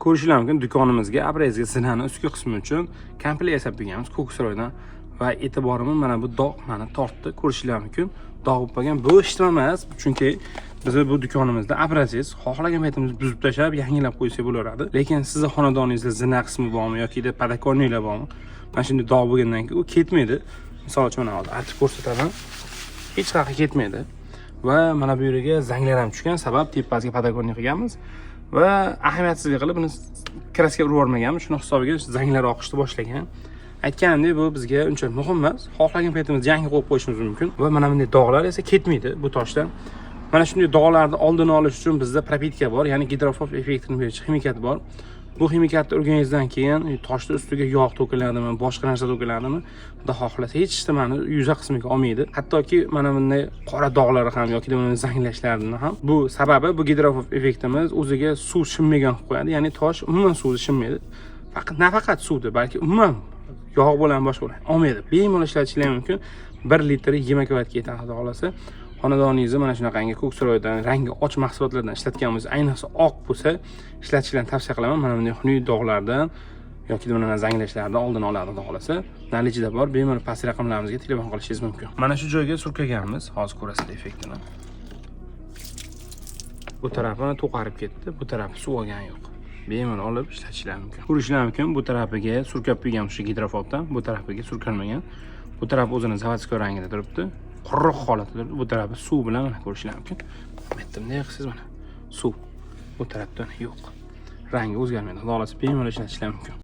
Ko'rishinglar mumkin, do'konimizga обрезка zinani ustki qismi uchun komplekt yasab berganmiz Ko'ksaroydan va e'tiborimni mana bu dog' mani tortdi. Ko'rishinglar mumkin, dog' bo'lib qolgan. Bu hech nima emas, chunki bizni bu do'konimizda образец xohlagan paytimizda buzib tashlab, yangilab qo'ysak bo'laveradi. Lekin sizni xonadoningizda zina qismi bormi yoki подоконник lar bormi, mana shunday dog' bo'lgandan keyin u ketmaydi. Misol uchun, mana hozir artib ko'rsataman, hech qayerga ketmaydi va mana bu yerga zanglar ham tushgan, sabab tepasiga подоконник qilganmiz va ahamiyatsizlik qilib buni краска urib yubormaganmiz. Shuni hisobiga zanglar oqishni boshlagan. Aytganimdek, bu bizga uncha muhim emas, xohlagan paytimizda yangi qo'yib qo'yishimiz mumkin. Va mana bunday dog'lar esa ketmaydi bu toshdan. Mana shunday dog'larni oldini olish uchun bizda пропитка bor, ya'ni gidrofob effektini beruvchi ximikat bor. Bu ximikatni urganingizdan keyin toshni ustiga yog' to'kiladimi, boshqa narsa to'kiladimi, xudo xohlasa, hech nimani yuza qismiga olmaydi, hattoki mana bunday qora dog'lar ham yoki mana zanglashlarni ham. Bu sababi, bu gidrofob effektimiz o'ziga suv shimmagan qilib qo'yadi, ya'ni tosh umuman suvni shimmaydi. Faqat, nafaqat suvni, balki umuman yog' bilan, boshqa bilan olmaydi. Bemalol ishlatishlar mumkin. 1 litri 20 kavatga yetadi. Xudo xohlasa, xonadoningizni mana shunaqangi Ko'ksaroydan rangi och mahsulotlardan ishlatgan bo'lsa, ayniqsa oq bo'lsa, ishlatishlarni tavsiya qilaman. Mana bunday xunuk dog'lardan yoki mana zanglashlardan oldini oladi. Xudo xohlasa, наличие da bor, bemalol past raqamlarimizga telefon qilishingiz mumkin. Mana shu joyga surkaganmiz, hozir ko'rasizlar effektini. Bu tarafi mana to'qarib ketdi, bu tarafi suv olgani yo'q. Bemalol olib ishlatishlar mumkin. Ko'rishlar mumkin, bu tarafiga surkab qo'ygan shu gidrofobdan, bu tarafiga surkalmagan. Bu taraf o'zini заводской rangida turibdi, quruq holatda turibdi. Bu tarafi suv bilan, mana ko'rishlar mumkin. Bu yerda bunday qilsangiz, mana suv, bu tarafda yo'q, rangi o'zgarmaydi. Xudo xohlasa, bemalol ishlatishlar mumkin.